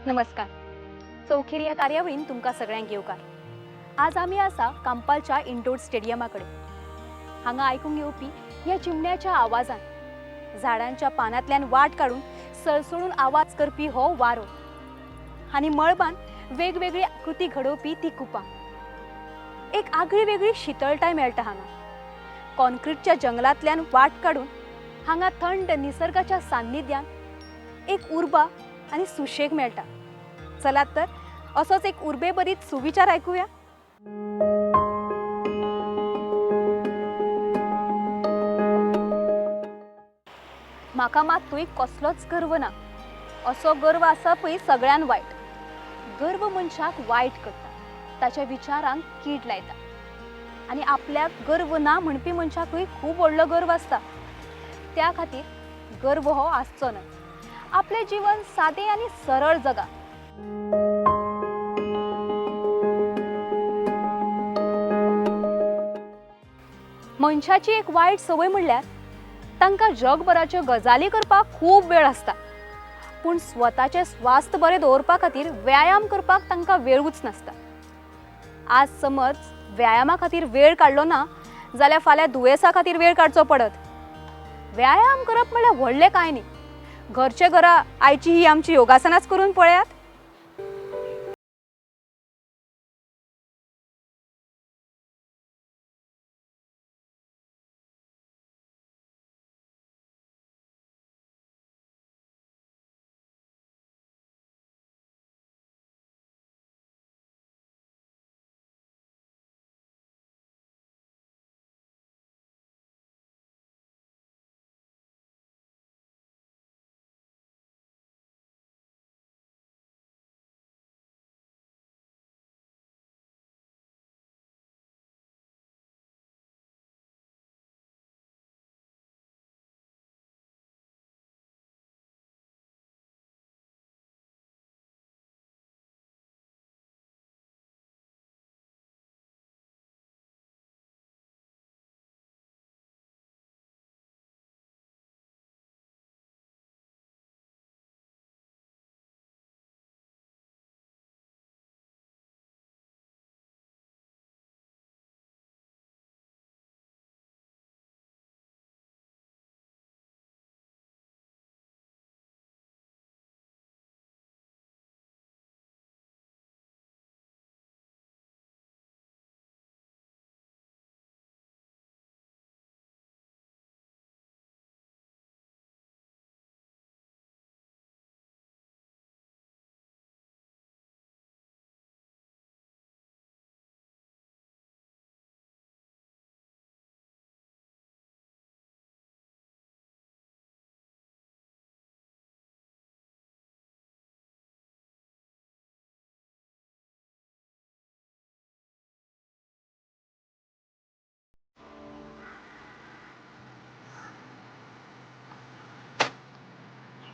नमस्कार. चौखेर ह्या कार्यावळीन तुमकां सगळ्यांक येवकार. आज आमी आसा कांपालच्या इंडोर स्टेडियमा कडेन. हांगा आयकूंक येवपी ह्या चिमण्याच्या आवाजान, झाडांच्या पानांतल्यान वाट काडून सळसळून आवाज करपी हो वारो आनी मळबान वेगवेगळी आकृती घडोवपी ती कुपां, एक आगळी वेगळी शितळटाय मेळटा हांगा. कॉन्क्रीटच्या जंगलांतल्यान वाट काडून हांगा थंड निसर्गाच्या सान्निध्यान एक उर्बा आनी सुशेग मेळटा. चलात तर, असोच एक उर्बेभरीत सुविचार आयकुया. म्हाका मातूय कसलोच गर्व ना. असो गर्व आसपूय सगळ्यान वायट. गर्व मनशाक वायट करता, ताच्या विचारांक कीड लायता. आनी आपल्याक गर्व ना म्हणपी मनशाकूय खूब व्हडलो गर्व आसता. त्या खातीर गर्व हो आसचो न्हय. आपलें जीवन सादें आनी सरळ जगा. मनशाची एक वायट संवय म्हणल्यार तांकां जगभराच्यो गजाली करपाक खूब वेळ आसता, पूण स्वताचें स्वास्थ बरें दवरपा खातीर व्यायाम करपाक तांकां वेळूच नासता. आज समज व्यायामा खातीर वेळ काडलो ना जाल्यार फाल्यां दुयेंसा खातीर वेळ काडचो पडत. व्यायाम करप म्हणल्यार व्हडलें कांय न्ही. घरचे घरा आयची ही आमची योगासनाच करून पळयात.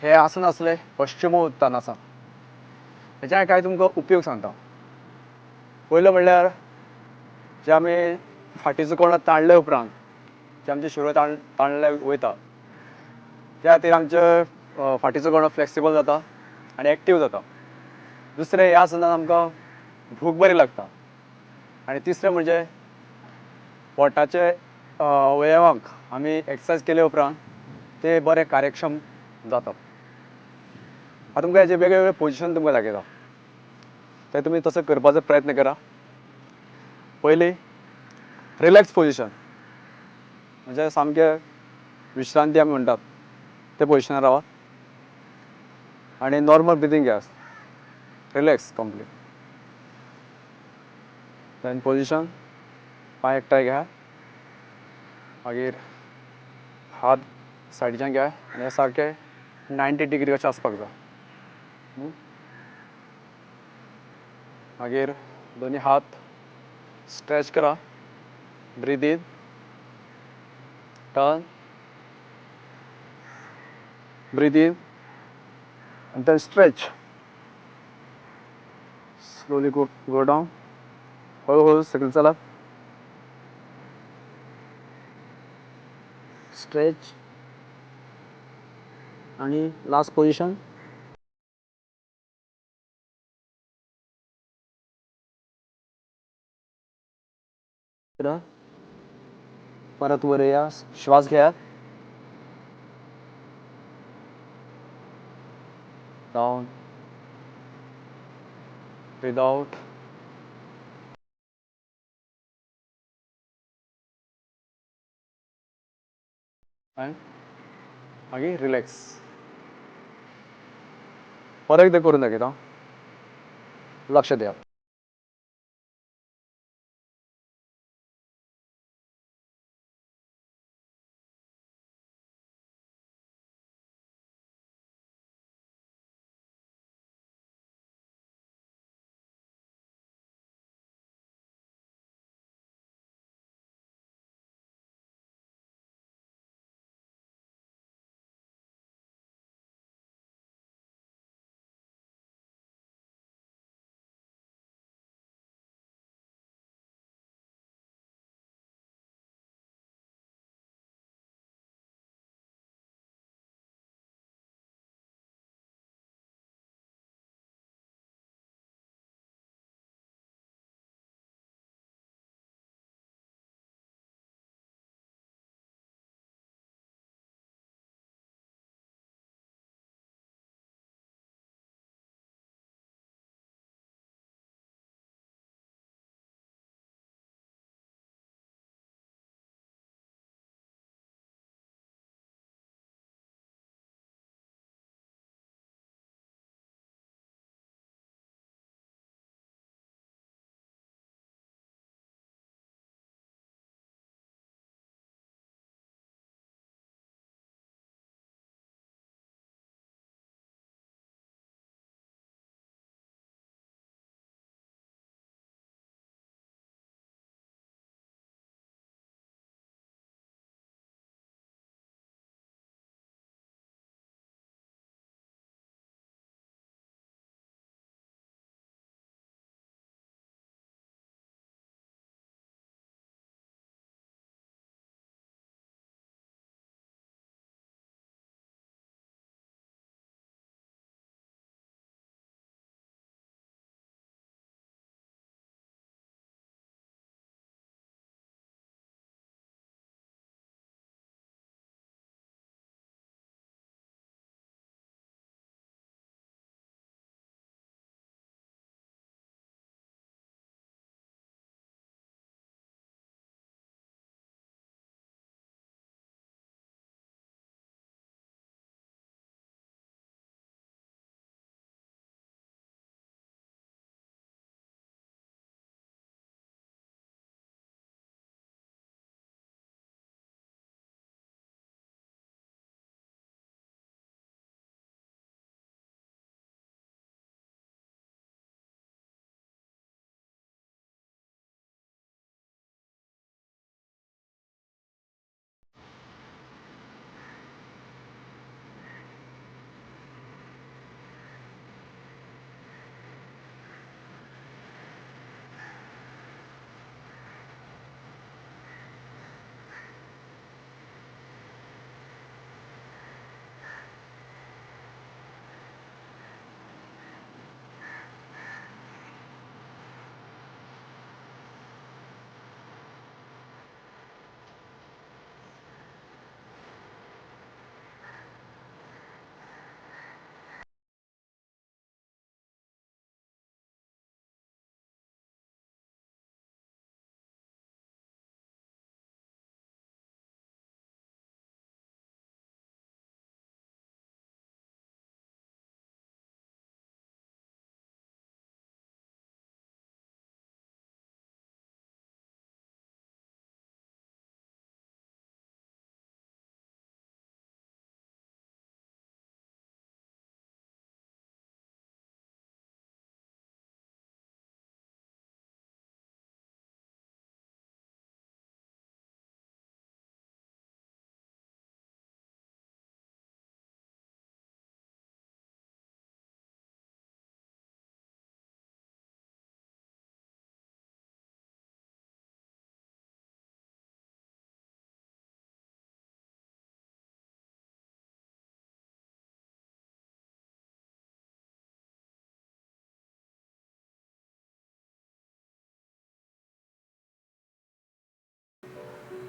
हे आसन आसले पश्चिमोत्तानासन. हेच्या हांव कांय तुमकां उपयोग सांगता. पयलो म्हणल्यार जे आमी फाटीचो कोणो ताणले उपरांत जे आमचे शिरो ताणले वयता, त्या खातीर आमचे फाटीचो कोणो फ्लेक्सिबल जाता आनी एक्टीव जाता. दुसरें, ह्या आसनान आमकां भूक बरी लागता. आनी तिसरें म्हणजे पोटाचे अवयवांक आमी एक्सरसायज केले उपरांत ते बरे कार्यक्षम जाता. आतां तुमकां हेजे वेगळे वेगळे पोजिशन तुमकां दाखयता, ते तुमी तसो करपाचो प्रयत्न करा. पयली रिलॅक्स पोजिशन, म्हणजे सामकें विश्रांती आमी म्हणटात ते पोजिशनार रावात आनी नॉर्मल ब्रिथींग घेयात, रिलॅक्स कंप्लीट. देन पोजिशन, पांय एकठांय घेया, मागीर हात सायडीच्यान घेया आनी सारके 90 डिग्री अशें आसपाक जाय. मागीर दोनी हात स्ट्रेच करा, breathe in, turn, breathe in and then stretch. Slowly go down. हळूहळू सकयल चलात, स्ट्रेच आणि लास्ट पोझिशन. परत वर या, श्वास घेयात. डावन, ब्रीद आउट. आनी मागीर रिलॅक्स. परत एकदां करून दाखयता, लक्ष दियात.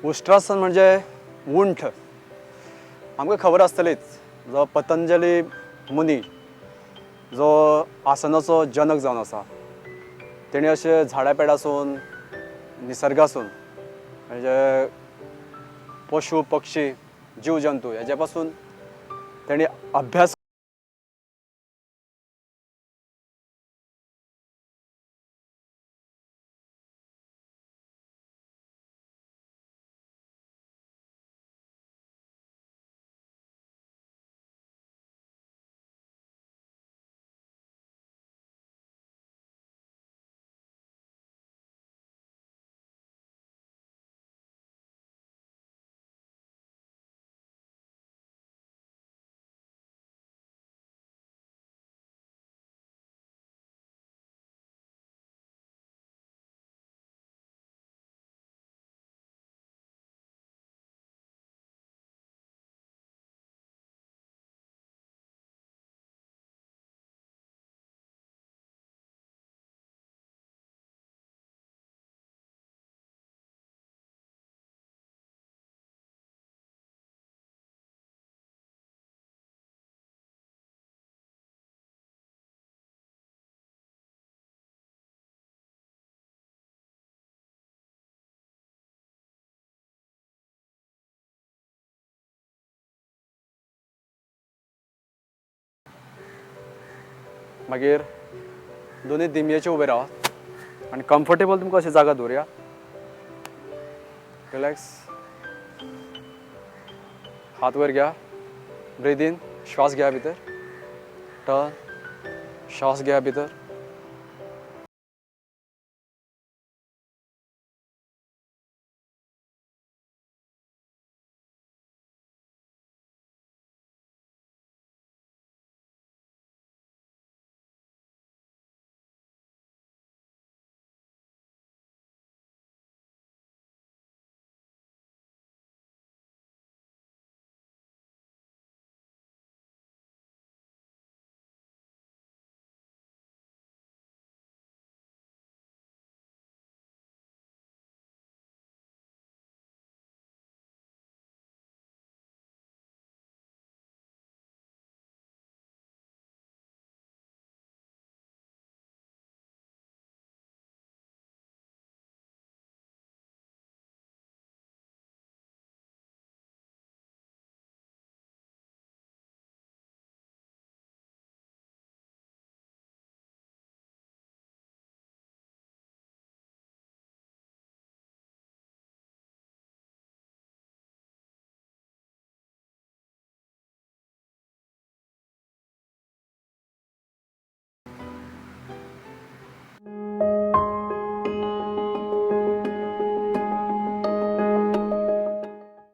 उष्ट्रासन म्हणजे उंठ. आमकां खबर आसतलीच, जो पतंजली मुनी जो आसनाचो जनक जावन आसा, तेणी अशें झाडां पेडासून निसर्गासून म्हणजे पशु पक्षी जीव जंतू हेज्या पासून तेणी अभ्यास मागीर दोनूय दिमयेचे उबे रावात आनी कम्फर्टेबल तुमकां अशी जागा दवरया. रिलॅक्स, हात वयर घ्या, ब्रीद इन, श्वास घ्या भितर, टर्न, श्वास घ्या भितर,